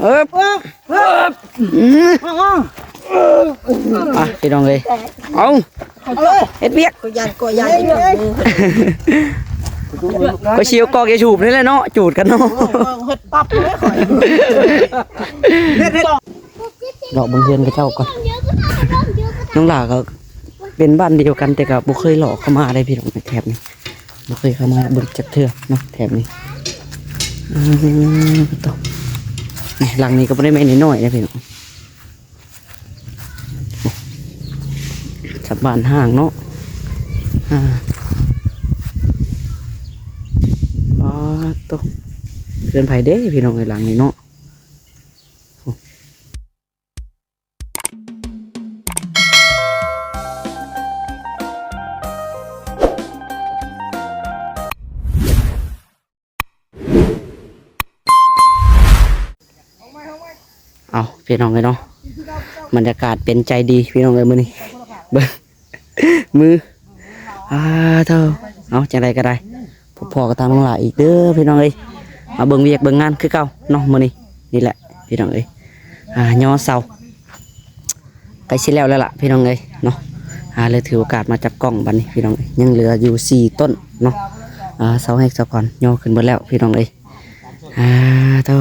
ເອີບ ອືມ ອ່ະ ພີ່ນ້ອງເອີຍ ເອົາ ເຮັດວຽກ ຂ້ອຍຢ້ານ ຂ້ອຍຢ້ານ ຂ້ອຍຊິເອົາກອກຢາສູບນີ້ແຫຼະເນາະ ຈູດກັນເນາະ ເຮັດປັບເລີຍຂ້ອຍ ເຮັດ ເຮັດ ເລາະເບິ່ງເຮືອນເຂົາເຈົ້າກ່ອນ. ນ້ອງຫຼ້າກໍເປັນບ້ານດຽວກັນ ແຕ່ກໍບໍ່ເຄີຍເລາະເຂົ້າມາເດ້ພີ່ນ້ອງ ແຖບນີ້ ບໍ່ເຄີຍເຂົ້າມາເບິ່ງຈັກເທື່ອເນາະ ແຖບນີ້. ອືມ ໂຕ ນີ້ ຫຼັງນີ້ກໍບໍ່ໄດ້ແມ່ນນ້ອຍໆເດ້ພີ່ນ້ອງ ສຳບ້ານຫ້າງເນາະ. ອ່າ ປາດໂຕ ເຮືອນໃຜເດ້ພີ່ນ້ອງເອີຍ ຫຼັງນີ້ເນາະ. ເອົາ ພີ່ນ້ອງເອີຍເນາະ ບັນຍາກາດເປັນໃຈດີພີ່ນ້ອງເອີຍ ມື້ນີ້ ເບິ່ງ ມື ອ່າ ເອີ ເອົາ ຈັ່ງໃດກໍໄດ້ ພົບພໍ້ກັບທາງນ້ອງຫຼ້າອີກເດີພີ່ນ້ອງເອີຍ ມາເບິ່ງວຽກເບິ່ງງານຄືເກົ່າເນາະມື້ນີ້. ນີ້ແຫຼະພີ່ນ້ອງເອີຍ ອ່າ ຍໍເສົາ ໃກ້ຊິແລ້ວແລ້ວລະພີ່ນ້ອງເອີຍເນາະ. ອ່າ ເລີຍຖືໂອກາດມາຈັບກ້ອງບັດນີ້ພີ່ນ້ອງເອີຍ ຍັງເຫຼືອຢູ່ສີ່ຕົ້ນເນາະ. ອ່າ ເສົາແຮກເສົາຄອນຍໍຂຶ້ນເບິດແລ້ວພີ່ນ້ອງເອີຍ. ອ່າ ໂທ້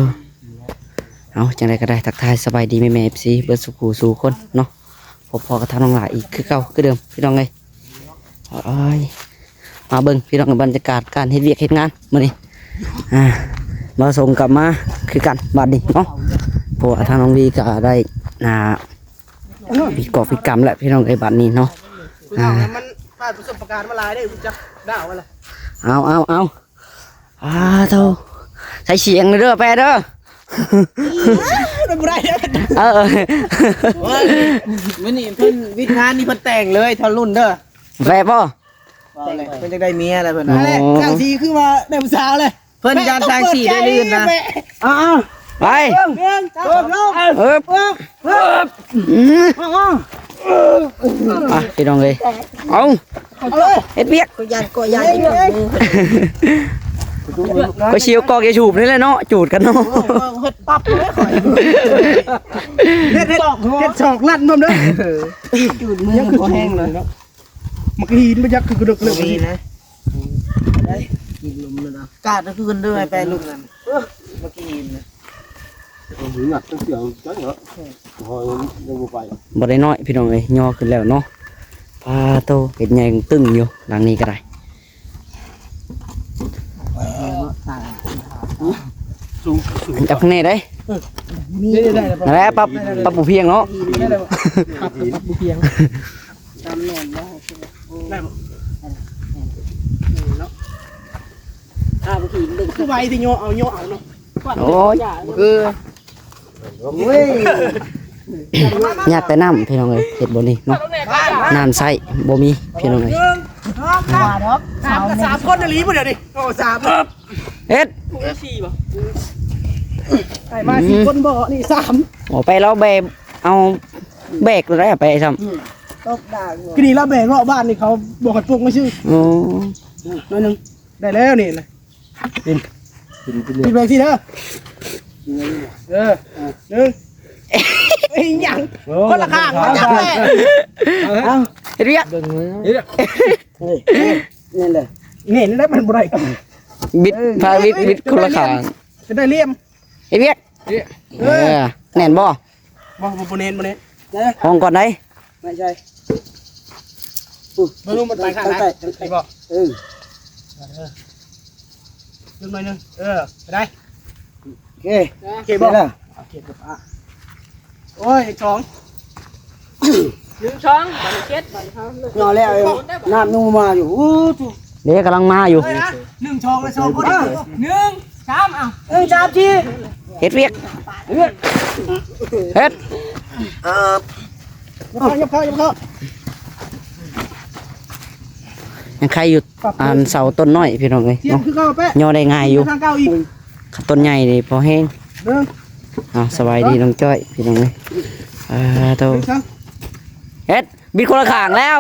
ເອົາ ຈັ່ງໃດກໍໄດ້ ທັກທາຍສະບາຍດີແມ່ໆ ເອັຟຊີ ເບິດສູ່ຄູ່ສູ່ຄົນເນາະ. ພົບພໍ້ກັບທາງນ້ອງຫຼ້າອີກຄືເກົ່າຄືເດີມພີ່ນ້ອງເອີຍ. ໂອ້ຍ ມາເບິ່ງພີ່ນ້ອງ ບັນຍາກາດການເຮັດວຽກເຮັດງານມື້ນີ້. ອ່າ ມາສົ່ງກັບມາຄືກັນບັດນີ້ເນາະ ເພາະວ່າທາງນ້ອງວີກໍໄດ້ ອ່າ ປິດກອກປິດກຳແລ້ວພີ່ນ້ອງເອີຍ ບັດນີ້ເນາະ. ພີ່ນ້ອງ ອ່າ ມັນຜ່ານປະສົບປະການມາຫຼາຍເດ້ ຮູ້ຈັກດາວວ່າລະ. ເອົາ ເອົາ ເອົາ ອ່າ ໂທ້ ໃສ່ສຽງເດີແປເດີ. ມັນບໍ່ໄດ້ ເອີ ມື້ນີ້ເພິ່ນວິດງານນີ້ເພິ່ນແຕ່ງເລີຍ ເທົ່າລຸ້ນເດີ ແປບໍ່? ເພິ່ນຢາກໄດ້ເມຍແລ້ວເພິ່ນ. ອໍ ນັ້ນແຫຼະ ຊ່າງສີຄືວ່າໄດ້ຜູ້ສາວເລີຍ ເພິ່ນຢ້ານຊ່າງສີໄດ້ລື່ນນະ. ເອົາ ເອົາ ໄປ ໜຶ່ງ ສອງ ສາມ ເອີບ ອືມ ອ່ະ ພີ່ນ້ອງເອີຍ ເອົາ ເຮັດວຽກ ຂ້ອຍຢ້ານ ຂ້ອຍຢ້ານ ຂ້ອຍຊິເອົາກອກຢາສູບນີ້ແຫຼະເນາະ ຈູດກັນເນາະ ເຮັດປັບເລີຍຂ້ອຍ ເຮັດ ເຮັດ ເຮັດສອກລັດນຳເດີ ຈູດມືບໍ່ແຮງເລີຍເນາະ. ມັນກໍຫີນບໍ່ຈັກ ຄືກະດົກເລີຍ ບໍ່ມີນະ ໄດ້ກິນລົມແລ້ວນະ ກາດຄືກັນເດີ ໄປລຸກນັ້ນ ມັນກໍຫີນນະ ເອີ ໜັກຈັງເສຍຈັງເນາະ ເຮົາຍັງບໍ່ໄປ ບໍ່ໄດ້ນ້ອຍພີ່ນ້ອງເອີຍ ຍໍຂຶ້ນແລ້ວເນາະ. ປາໂຕ ເຮັດໃຫຍ່ຕຶ້ງຢູ່ ຫຼັງນີ້ກໍໄດ້ ສູງ ສູງ ຈັບຂ້າງໃນໄດ້ ນີ້ໄດ້ ນັ້ນແຫຼະ ປັບ ປັບບໍ່ພຽງເນາະ ປັບບໍ່ພຽງ ຕາມແໜ້ນບໍ່ ໄດ້ບໍ່ ເນາະ ຖ້າບໍ່ຖືກເບິ່ງ ຄືໄວແທ້ ຍໍເອົາ ຍໍເອົາເນາະ ໂອ້ຍ ຄື ໂອ້ຍ ຍາກແຕ່ນ້ຳພີ່ນ້ອງເອີຍ ເຮັດບໍ່ນີ້ເນາະ ນ້ຳໃຊ້ບໍ່ມີພີ່ນ້ອງເອີຍ ໜຶ່ງ ສອງ ສາມ ສາມຄົນອີ່ຫຼີບໍ່ດຽວນີ້ ໂອ້ ສາມ ເຮັດ ໃສ່ມາສີ່ຄົນບໍ່ ນີ້ສາມ ໂອ້ ໄປລາວແບກ ເອົາແບກໄດ້ໄປຊ້ຳ ອືມ ຕົກດາກ ຄືນີ້ລາວແບກເລາະບ້ານນີ້ ເຂົາບໍ່ໃຫ້ປົກມາຊື່ ໂອ້ ໜ້ອຍໜຶ່ງ ໄດ້ແລ້ວນີ້ນະ ກິນ ກິນ ກິນ ກິນແບກຊີ້ເດີ ເອີ ໜຶ່ງ ອີຫຍັງ ຄົນລະຂ້າງ ເອົາ ເຮັດວຽກ ເບິ່ງມື ນີ້ແຫຼະ ນີ້ແຫຼະ ມັນບໍ່ໄດ້ ບິດ ເອີ ພາບິດ ບິດຄົນລະຂ້າງ ຈະໄດ້ຫຼ່ຽມ ເຮັດວຽກ ເອີ ເອີ ແໜ້ນບໍ່? ບໍ່ ບໍ່ແໜ້ນ ບໍ່ແໜ້ນ ຫ້ອງກ່ອນໄດ໋ ໄມ່ໃຊ່ ເບິ່ງ ມັນໄປຂ້າງໃດ ເອີ ເບິ່ງໜ້ອຍໜຶ່ງ ເອີ ໄປໄດ໋ ໂອເຄ ໂອເຄບໍ່? ໂອເຄ ໂອ້ຍ ສອງ ໜຶ່ງ ສອງ ບາດນີ້ເຈັດ ບາດນີ້ເຮົາເລີກ ຍໍແລ້ວ ນ້ຳຍັງບໍ່ມາຢູ່ ໂອ້ ເດ້ ກຳລັງມາຢູ່ ເອີ ໜຶ່ງ ສອງ ແລະ ສອງຄົນ ໜຶ່ງ ສາມ ເອົາ ໜຶ່ງ ສາມ ສີ່ ເຮັດວຽກ ເຮັດ ເອີ ຍັບເຂົ້າ ຍັບເຂົ້າ ຍັບເຂົ້າ ຍັງໄຄຢູ່ ອັນເສົາຕົ້ນນ້ອຍພີ່ນ້ອງເອີຍ ຍັງຄືເກົ່າແປະ ຍໍໄດ້ງ່າຍຢູ່ ທາງເກົ່າອີກ ຄັນຕົ້ນໃຫຍ່ນີ້ພໍແຮງ ເບິ່ງ ເອົາ ສະບາຍດີນ້ອງຈ້ອຍພີ່ນ້ອງເອີຍ ອ່າ ໂຕ ເຮັດ ບິດຄົນລະຂ້າງແລ້ວ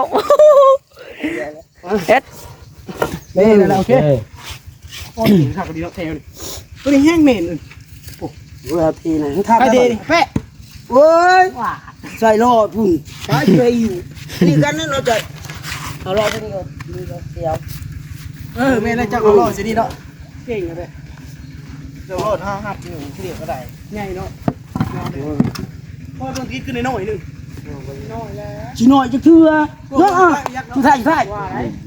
ເຮັດ ນີ້ແຫຼະ ໂອເຄ ໂອ້ຍ ຄັກດີເນາະ ແຖວນີ້ ໂຕນີ້ແຮງແມ່ນ ໂອ້ ໂອ້ຍ ເອົາທີນະ ໄປດີແປະ ໂອ້ຍ ວ່າ ໃສ່ລໍ້ພຸ້ນ ໄປເລີຍຢູ່ ນີ້ກັນນັ້ນເນາະ ຈອຍ ເອົາລໍ້ຕົວນີ້ກ່ອນ ນີ້ກ່ອນ ດຽວ ເອີ ແມ່ນແລ້ວ ເຈົ້າເອົາລໍ້ໃສ່ນີ້ເນາະ ເກັ່ງເລີຍ ເຈົ້າລໍຖ້າຮັບຢູ່ ເຂົາເຈົ້າກໍໄດ້ ໃຫຍ່ເນາະ ໂອ້ຍ ພໍເບິ່ງຜິດຄືນ້ອຍໆໜຶ່ງ ນ້ອຍແລ້ວ ຊິນ້ອຍຈັກເທື່ອ ເນາະ ສຸດທ້າຍ ສຸດທ້າຍ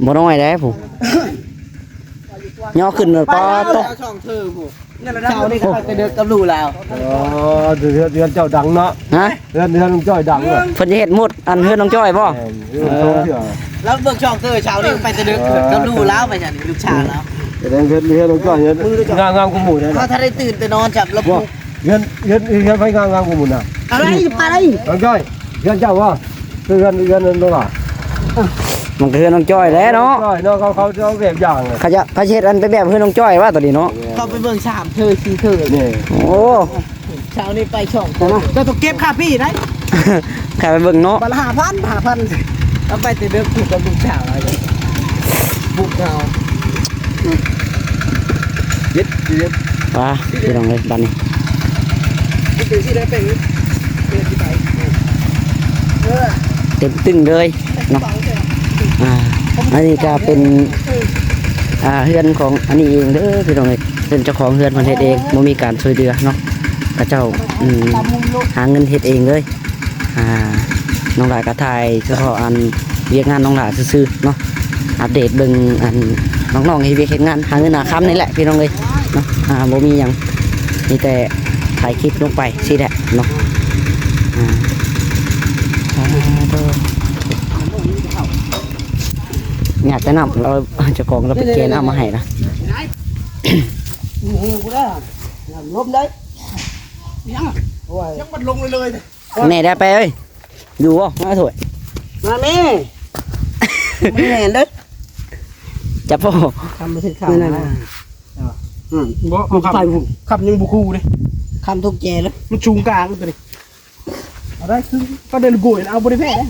ບໍ່ນ້ອຍເດ້ຜູ້ ຍໍຂຶ້ນ ປາດໂຕ ເອົາຊ່ອງເທີຜູ້ ເຊົ້ານີ້ກໍໄປແຕ່ເດິກກັບລູກລາວ ອໍ ເຮືອນ ເຮືອນເຈົ້າດັງເນາະ ຮະ ເຮືອນ ເຮືອນນ້ອງຈ້ອຍດັງເນາະ ເພິ່ນຈະເຮັດມຸດອັນເຮືອນນ້ອງຈ້ອຍບໍ່ ແມ່ນ ເອີ ລາວເບິ່ງຊ່ອງເທີເຊົ້ານີ້ໄປແຕ່ເດິກກັບລູກລາວ ໄປຊັ້ນ ລູກຊາຍລາວ ແສດງເຮືອນ ເຮືອນນ້ອງຈ້ອຍ ງາມ ງາມກວ່າໝູ່ເດ້ ເຮົາຖ້າໄດ້ຕື່ນແຕ່ນອນຈັບລະປຸກ ເຮືອນ ເຮືອນ ເຮືອນໃຜງາມ ງາມກວ່າໝູ່ນະ ອະໄລ ປານໃດ ນ້ອງຈ້ອຍ ເຮືອນເຈົ້າບໍ່ ຄືເຮືອນ ເຮືອນນັ້ນບໍ່ວ່າ ມັນກໍເຮືອນນ້ອງຈ້ອຍແຫຼະເນາະ ນ້ອງຈ້ອຍເນາະ ເຂົາ ເຂົາເອົາແບບຢ່າງ ເຂົາຈະ ເຂົາຊິເຮັດອັນໄປແບບເຮືອນນ້ອງຈ້ອຍວ່າໂຕນີ້ເນາະ ເຂົາໄປເບິ່ງສາມເທີ ສີ່ເທີ ນີ້ ໂອ້ ເຊົ້ານີ້ໄປສອງຄົນ ເຈົ້າຕ້ອງເກັບຄ່າປີ້ໄດ໋ ຄ່າໄປເບິ່ງເນາະ ບັດລະຫ້າພັນ ຫ້າພັນ ເອົາໄປແຕ່ເດີກກັບລູກສາວເຮົາ ບຸກເຮົາ ເຈັດ ເຈັດ ປາ ພີ່ນ້ອງເອີຍ ບາດນີ້ ເປັນຊິໄດ້ເປັນ ເປັນຊິໄປ ເອີ ເຕັມຕຶ້ງເລີຍເນາະ ອ່າ ອັນນີ້ກໍເປັນ ອ່າ ເຮືອນຂອງອັນນີ້ເອງເດີພີ່ນ້ອງເອີຍ ເປັນເຈົ້າຂອງເຮືອນເພິ່ນເຮັດເອງ ບໍ່ມີການຊ່ວຍເຫຼືອເນາະ ເຂົາເຈົ້າ ອືມ ຫາເງິນເຮັດເອງເລີຍ ອ່າ ນ້ອງຫຼ້າກໍຖ່າຍສະເພາະອັນວຽກງານນ້ອງຫຼ້າຊື່ໆເນາະ ອັບເດດເບິ່ງອັນນ້ອງໆເຮັດວຽກເຮັດງານ ຫາເງິນຫາຄຳນີ້ແຫຼະພີ່ນ້ອງເອີຍເນາະ ອ່າ ບໍ່ມີຫຍັງ ມີແຕ່ຖ່າຍຄລິບລົງໄປຊີ້ແຫຼະເນາະ ອ່າ ຢາກແຕ່ນ້ຳ ເອົາ ເຈົ້າຂອງລາວໄປແກ່ນ້ຳມາໃຫ້ນະ ໂອ້ໂຫ ບໍ່ໄດ້ ນ້ຳລົມໄດ້ ຍັງ ໂອ້ຍ ຍັງມັນລົງເລີຍໆ ແມ່ໄດ້ໄປເອີຍ ຢູ່ບໍ່ ມາຖ້ວຍ ມາແມ່ ມັນແມ່ນເດີ ຈັບບໍ່ ຄຳບໍ່ຖືກຄຳ ນັ້ນ ນັ້ນ ນັ້ນ ອືມ ບໍ່ ເອົາຄຳ ໄປພຸ້ນ ຄຳຍັງບໍ່ຄູ່ເດ້ ຄຳຕົກແຈເລີຍ ມັນສູງກາງຕົວນີ້ ເອົາໄດ້ຄື ກໍເດີນໂກຍ ເອົາບໍ່ໄດ້ແພ້ເດ້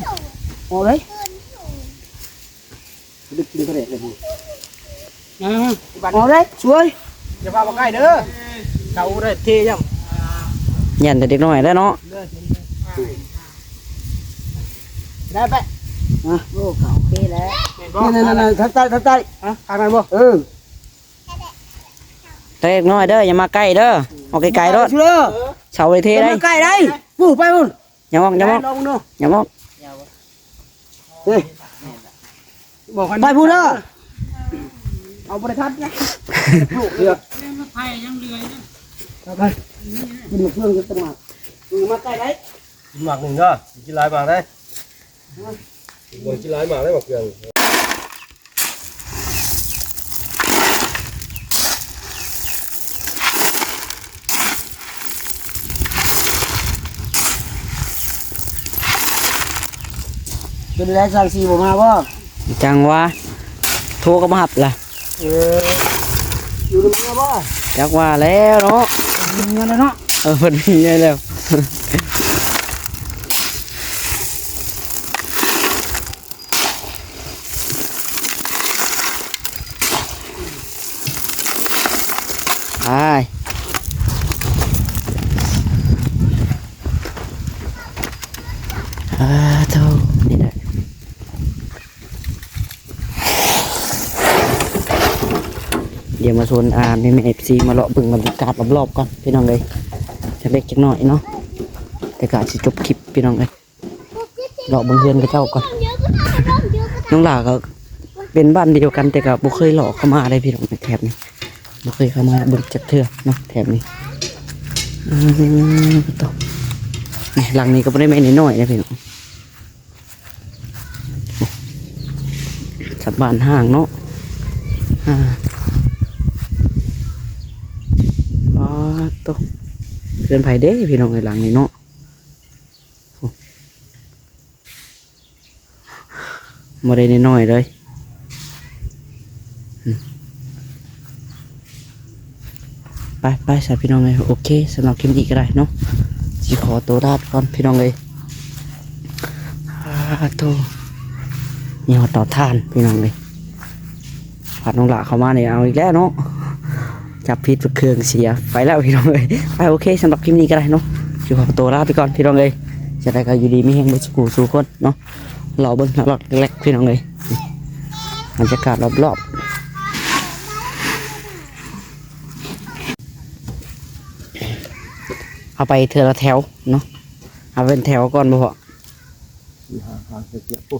ເອົາເລີຍ ໄດ້ກິນປາແດກແລ້ວພຸ້ນ ອ່າ ເອົາໄດ້ຊ່ວຍ ຢ່າພາມາໃກ້ເດີ ເຂົາໄດ້ເທຢ້ຳ ຢ້ານແຕ່ເດັກນ້ອຍແຫຼະເນາະ ໄດ້ໄປ ອ່ະ ໂອ້ ເຂົາໂອເຄແລ້ວ ນັ້ນໆໆ ທາງໃຕ້ ທາງໃຕ້ ຮະ ທາງນັ້ນບໍ່ ເອີ ແຕ່ເດັກນ້ອຍເດີ ຢ່າມາໃກ້ເດີ ອອກໄກໆໂລດ ເອົາໄປເທໄດ້ ຢ່າມາໃກ້ໄດ້ ປູໄປພຸ້ນ ຢ່າມອອກ ຢ່າມອອກ ຢ່າມອອກ ເອີ ໄປພຸ້ນເດີ ເອົາບໍ່ໄດ້ທັນນະ ລູກເຫຼືອ ໄປ ກິນໝາກເຟືອງກັບໝາກ ມາໃກ້ໄດ້ ກິນໝາກໜຶ່ງເດີ ກິນຫຼາຍໝາກໄດ້ ບໍ່ກິນຫຼາຍໝາກໄດ້ໝາກເຟືອງ ເປັນໄດ ຊ່າງສີບໍ່ມາບໍ່? ຈັ່ງວ່າ ໂທກໍບໍ່ຮັບລະ ເອີ ຢູ່ນຳເມຍບໍ່? ຈັກວ່າແລ້ວເນາະ ເມຍແລ້ວເນາະ ເອີ ເພິ່ນມີເມຍແລ້ວ. ໄປ ອ່າ ໂທ້ ນີ້ແຫຼະ ດຽວມາຊວນ ອ່າ ແມ່ໆ ເອັຟຊີ ມາເລາະເບິ່ງບັນຍາກາດລອບໆ ກ່ອນ ພີ່ນ້ອງເອີຍ ຈັກເລັກຈັກນ້ອຍເນາະ ແຕ່ກໍອາດຊິຈົບຄລິບ ພີ່ນ້ອງເອີຍ. ເລາະເບິ່ງເຮືອນເຂົາເຈົ້າກ່ອນ ນ້ອງຫຼ້າກໍເປັນບ້ານດຽວກັນ ແຕ່ກໍບໍ່ເຄີຍເລາະເຂົ້າມາເດ້ພີ່ນ້ອງ ແຖບນີ້ ບໍ່ເຄີຍເຂົ້າມາເບິ່ງຈັກເທື່ອເນາະ ແຖບນີ້ ອືມ ໂທ້ ນີ້ ຫຼັງນີ້ກໍບໍ່ໄດ້ແມ່ນນ້ອຍໆເດ້ພີ່ນ້ອງ ສັກບ້ານຫ້າງເນາະ ອ່າ ປາດໂທ້ ເຮືອນໃຜເດ້ພີ່ນ້ອງເອີຍ ຫຼັງນີ້ເນາະ. ບໍ່ໄດ້ນ້ອຍໆເລີຍ ອືມ ໄປໆ ຊະພີ່ນ້ອງເອີຍ ໂອເຄ ສຳລັບຄລິບນີ້ກໍໄດ້ເນາະ ຊິຂໍໂຕລາໄປກ່ອນພີ່ນ້ອງເອີຍ ອາໂທ້ ມີຮອດເຕົາຖ່ານພີ່ນ້ອງເອີຍ ພານ້ອງຫຼ້າເຂົ້າມານີ້ເອົາອີກແລ້ວເນາະ ຈັບຜິດເຄື່ອງເສຍ ໄປແລ້ວພີ່ນ້ອງເອີຍ. ໄປ ໂອເຄ ສຳລັບຄລິບນີ້ກໍໄດ້ເນາະ ຊິຂໍຕົວລາໄປກ່ອນພີ່ນ້ອງເອີຍ. ຈັ່ງໃດກໍຢູ່ດີມີແຮງເບິດສູ່ຜູ້ສູ່ຄົນເນາະ. ລໍເບິ່ງເລາະໆແລັກໆ ພີ່ນ້ອງເອີຍ. ບັນຍາກາດລອບໆ ເອົາໄປເທື່ອລະແຖວເນາະ. ເອົາເປັນແຖວກ່ອນບໍ່ພໍ້? ຫາ ຫາເສຍ ໂອ້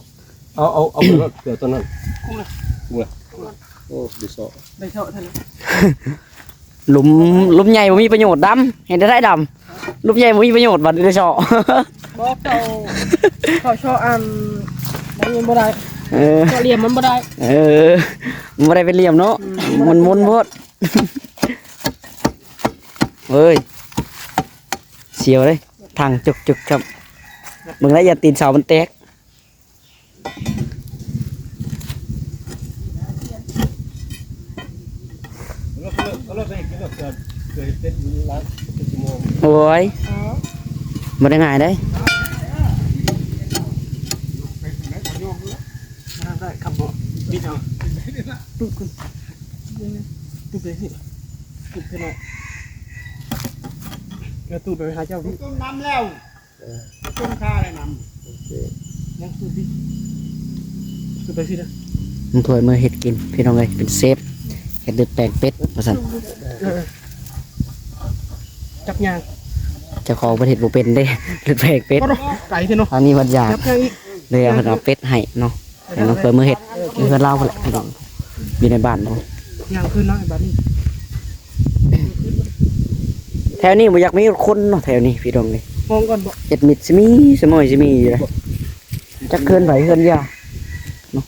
ເອົາ ເອົາ ເອົາໄປໂລດ ເສືອຕົວນັ້ນ. ກຸ້ງນະ ກຸ້ງນະ. ໂອ້ ໄດ້ເຊາະ ໄດ້ເຊາະເທື່ອນະ. ຫຼຸມ ຫຼຸມໃຫຍ່ບໍ່ມີປະໂຫຍດດຳ. ເຮັດໄດ້ດຳ ຫຼຸມໃຫຍ່ບໍ່ມີປະໂຫຍດ ບັດໄດ້ເຊາະ. ບໍ່ ເຂົາ ເຂົາເຊາະອັນນັ້ນມັນບໍ່ໄດ້. ເອີ ເຊາະຫຼ່ຽມມັນບໍ່ໄດ້. ເອີ ມັນບໍ່ໄດ້ເປັນຫຼ່ຽມເນາະ. ອືມ ມັນມົນໂພດ. ເອີຍ ສຽວເດ້ ທັງຈຸກໆ ຄັບ. ເບິ່ງໄດ້ ຢ້ານຕີນເສົາມັນແຕກ. ໂອ້ຍ ບໍ່ໄດ້ງ່າຍເດ້. ໄດ້ ຄັບບໍ່ ບິດເອົາ ຕູດຂຶ້ນ ຕູດໄປຊິ ຕູດຂຶ້ນໜ້ອຍ ເອີ ຕູດໄປຫາເຈົ້າ ຕົ້ມນ້ຳແລ້ວ. ເອີ ຕົ້ມຄາແລ້ວນ້ຳ ໂອເຄ ຍັງຕູດອີກ ຕູດໄປຊິເດີ. ມັນຖ້ວຍມື້ເຮັດກິນພີ່ນ້ອງເອີຍ ເປັນເຊຟ ເຮັດເລືອດແປງເປັດວ່າຊັ້ນ. ເອີ ຈັບຍ່າງ ເຈົ້າຂອງເພິ່ນເຮັດບໍ່ເປັນເດ້ ເລືອດແປງເປັດ ໂອ້ໂຫ ໄກແທ້ເນາະ. ອັນນີ້ເພິ່ນຢາກ ຈັບຍ່າງອີກ ເລີຍເພິ່ນເອົາເປັດໃຫ້ເນາະ. ໃຫ້ນ້ອງເຄີຍມາເຮັດ ເອີ ຢູ່ເຮືອນລາວພຸ້ນແຫຼະພີ່ນ້ອງ ຢູ່ໃນບ້ານເນາະ. ຍ່າງຂຶ້ນເນາະ ບາດນີ້ ແຖວນີ້ບໍ່ຢາກມີຄົນເນາະ ແຖວນີ້ພີ່ນ້ອງເອີຍ. ມອງກ່ອນບໍ່ ເຮັດມິດຊິມີ ສະໝອຍຊິມີຢູ່ເດ້ ຈັກເຮືອນໃຜເຮືອນຢາເນາະ.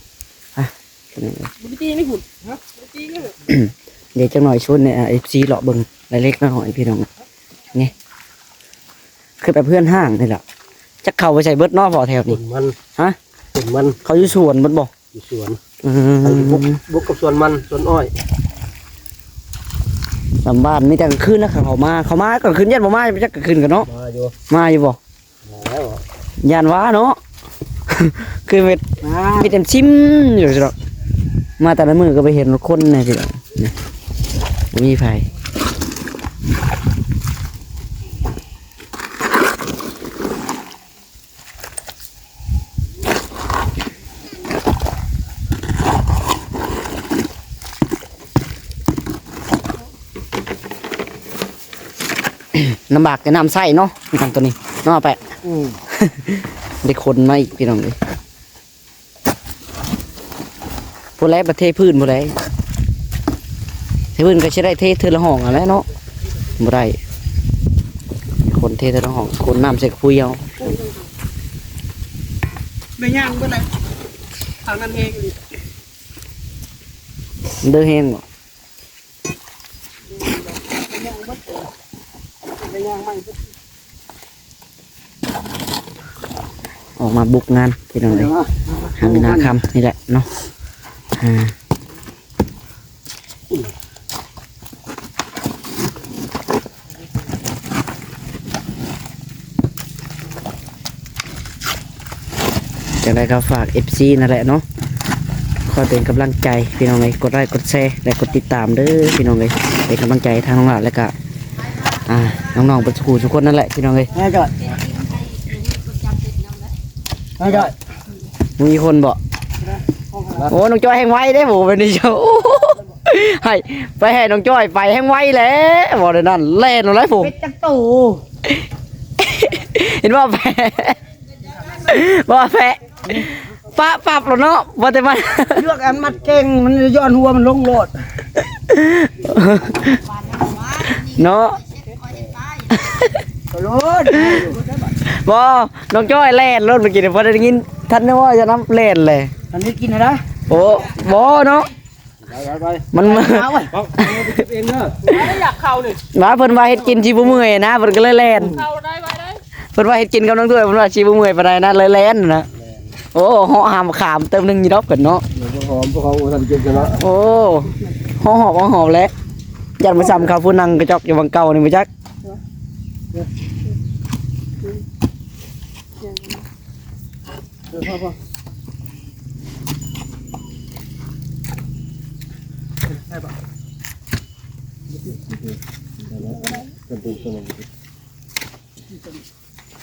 ອ່ະ ບໍ່ໄດ້ຕີໃນຫຸ່ນ ຮະ ບໍ່ໄດ້ຕີເລີຍ. ດຽວຈັກໜ່ອຍຊວນ ເອັຟຊີ ເລາະເບິ່ງເລັກໆນ້ອຍໆ ພີ່ນ້ອງ ນີ້ ຄືແບບເຮືອນຮ້າງນີ້ແຫຼະ. ຈັກເຂົ້າໄປໃສເບິດເນາະ ພໍແຖວນີ້ ມັນ ຮະ ເຂົາຢູ່ສວນເບິດບໍ່? ຢູ່ສວນ ອືມ ໄປບຸກ ບຸກກັບສວນມັນ ສວນອ້ອຍ. ສາມບ້ານມີແຕ່ກາງຄືນນະ ເຂົາມາ ເຂົາມາກາງຄືນ ຢ້ານບໍ່ມາຈັກກາງຄືນກັນເນາະ. ມາຢູ່ ມາຢູ່ບໍ່? ມາແລ້ວ ຢ້ານວ່າເນາະ ຄືເຮັດ ມາ ເຮັດເຕັມຊິມຢູ່ຊິເນາະ. ມາແຕ່ລະມື້ກໍໄປເຫັນຄົນແດ່ຊິເນາະ ບໍ່ມີໃຜ. ລຳບາກແຕ່ນ້ຳໃຊ້ເນາະ ນ້ຳຕົວນີ້ເນາະ ແປະ. ອືມ ໄດ້ຂົນມາອີກ ພີ່ນ້ອງເອີຍ. ພຸ້ນແຫຼະ ປະເທດພື້ນພຸ້ນແຫຼະ ເທພື້ນກໍຊິໄດ້ເທເທື່ອລະຫ້ອງຫັ້ນແຫຼະເນາະ. ບໍ່ໄດ້ ຂົນເທເທື່ອລະຫ້ອງ ຂົນນ້ຳໃສ່ກະປຸຍເອົາ. ໄດ້ຍ່າງເບິດແຫຼະ ທາງນັ້ນແຮງອີ່ຫຼີ ເດີແຮງບໍ່? ໄດ້ຍ່າງເບິດ ໄດ້ຍ່າງໃໝ່ເບິດ. ອອກມາບຸກງານພີ່ນ້ອງເອີຍ ຫາເງິນຫາຄຳນີ້ແຫຼະເນາະ. ອ່າ ຈັ່ງໃດກໍຝາກເອັຟຊີນັ້ນແຫຼະເນາະ ຄອຍເປັນກຳລັງໃຈພີ່ນ້ອງເອີຍ ກົດໄລ້ກົດແຊ ແລະ ກົດຕິດຕາມເດີພີ່ນ້ອງເອີຍ ເປັນກຳລັງໃຈໃຫ້ທາງນ້ອງຫຼ້າ ແລະ ກະ ອ່າ ນ້ອງໆເບິດສູ່ຜູ້ສູ່ຄົນນັ້ນແຫຼະພີ່ນ້ອງເອີຍ. ມີຄົນບໍ່? ໂອ້ ນ້ອງຈ້ອຍແຮ່ງໄວເດ້ ໂຫ ເປັນນີ້ ໃຫ້ໄປໃຫ້ນ້ອງຈ້ອຍໄປແຮ່ງໄວແຫຼະ ບໍ່ໄດ້ນັ້ນແລ່ນໂລດແຫຼະ ຜູ້ ເປັດຈັກໂຕ ເຫັນບໍ່ ແພະ ບໍ່ແພະ ປະປັບໂລດເນາະ ວ່າແຕ່ມັນ ເລືອກອັນມັດເກັ່ງ ມັນຍ້ອນຫົວມັນລົງໂລດ ເນາະ ໂລດ ບໍ່ ນ້ອງຈ້ອຍແລ່ນໂລດ ເມື່ອກີ້ນີ້ ພໍໄດ້ຍິນ ທັນໄດ້ເວົ້າຈະນຳແລ່ນແຫຼະ ອັນນີ້ກິນໃຫ້ໄດ້ ໂອ້ ບໍ່ເນາະ ໄປ ໄປ ໄປ ມັນ ເອົາໄວ້ ເອົາໄປເກັບເອງເດີ ບໍ່ໄດ້ຢາກເຂົ້ານີ້ ວ່າເພິ່ນວ່າເຮັດກິນຊິບໍ່ເມື່ອຍນະ ເພິ່ນກໍເລີຍແລ່ນ ເຂົ້າໄດ້ ໄວ້ໄດ້ ເພິ່ນວ່າເຮັດກິນກັບນ້ອງດ້ວຍ ເພິ່ນວ່າຊິບໍ່ເມື່ອຍປານໃດນະ ເລີຍແລ້ວແລ່ນນະ. ແມ່ນ ໂອ້ ເຫາະຫາມະຂາມເຕີມໜຶ່ງຢູ່ດອກເພິ່ນເນາະ ເອີ ບໍ່ຫອມ ບໍ່ຫອມບໍ່ທັນກິນຊະເນາະ. ໂອ້ ເຫາະຫອມ ເຫາະຫອມແຫຼະ ຢ້ານບໍ່ຊ່ຳເຂົາຜູ້ນັ່ງກະຈອກຢູ່ຫວ່າງເກົ່ານີ້ບໍ່ຈັກ. ເອີ ພໍ ພໍ ໄດ້ປະ? ບໍ່ຕິດ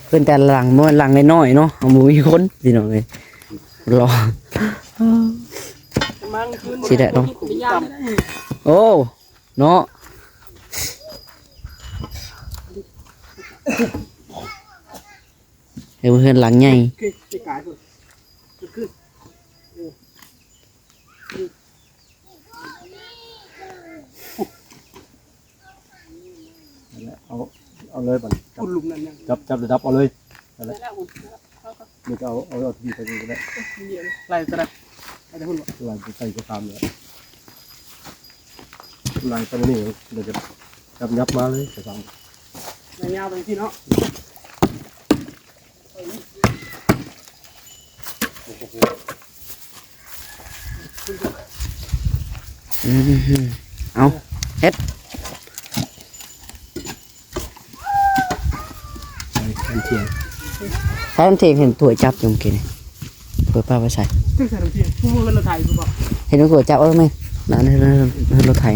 ເພິ່ນແຕ່ລະຫຼັງ ບໍ່ແມ່ນຫຼັງນ້ອຍໆເນາະ ເຮົາບໍ່ມີຄົນ ພີ່ນ້ອງເອີຍ ລໍ ຊິໄດ້ເນາະ ໂອ້ ເນາະ ເຮັດເຮືອນຫຼັງໃຫຍ່. ນັ້ນແຫຼະ ເອົາ ເອົາເລີຍບັດນີ້ ຈັບ ຈັບລະດັບເອົາເລີຍ ນັ້ນແຫຼະ ນີ້ກໍເອົາ ເອົາ ເອົາທີ່ໄປນີ້ກໍໄດ້ ໄລ່ກໍໄດ້ ໄລ່ໄປໃສ່ກໍຕາມແຫຼະ ໄລ່ໄປນີ້ ດຽວຈະຈັບຍັບມາເລີຍ ໄປຕາມ ໄລ່ຍາວໄປທີ່ເນາະ. ອືມ ເອົາ ເຮັດ ໃສ່ນ້ຳທຽງ ໃສ່ນ້ຳທຽງ ເຫັນຖ້ວຍຈັບຢູ່ເມື່ອກີ້ນີ້ ຖ້ວຍປ້າໄປໃສ່ ໃສ່ນ້ຳທຽງ ຜູ້ເພິ່ນລະໄຖຜູ້ບໍ່ ເຫັນຖ້ວຍຈັບ ເອີ ແມ່ນ ນັ້ນ ເຫັນ ເຫັນ ເຫັນລົດໄຖ.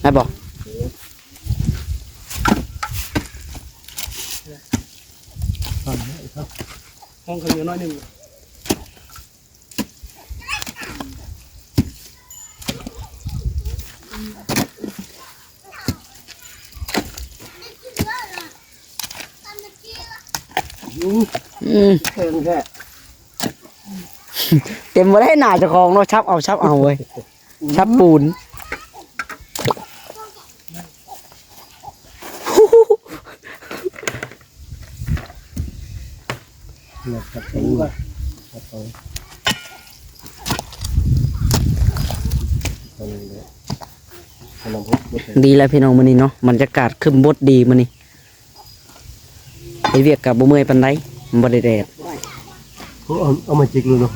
ໄດ້ບໍ່? ຫ້ອງເຂົາເໜືອໜ້ອຍໜຶ່ງ. ອືມ ເກັ່ງແທ້ ເຕັມບໍ່ໄດ້ໜ້າເຈົ້າຂອງເນາະ ຊັບເອົາ ຊັບເອົາເວີຍ ຊັບປູນ. ດີແລ້ວພີ່ນ້ອງ ມື້ນີ້ເນາະ ບັນຍາກາດຄຶ້ມບົດດີມື້ນີ້ ເຮັດວຽກກໍບໍ່ເມື່ອຍປານໃດ ມັນບໍ່ໄດ້ແດດ. ເອົາ ເອົາມາຈິກເລີຍເນາະ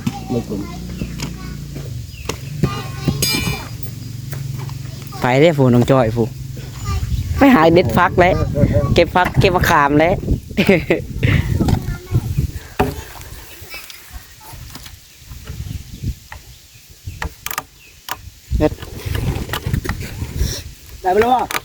ໄປເດ້ຜູ້ນ້ອງຈ້ອຍຜູ້ ໄປຫາເດັດຜັກແຫຼະ ເກັບຜັກເກັບມະຂາມແຫຼະ. ເຮັດ ໄດ້ບໍ່ລະ?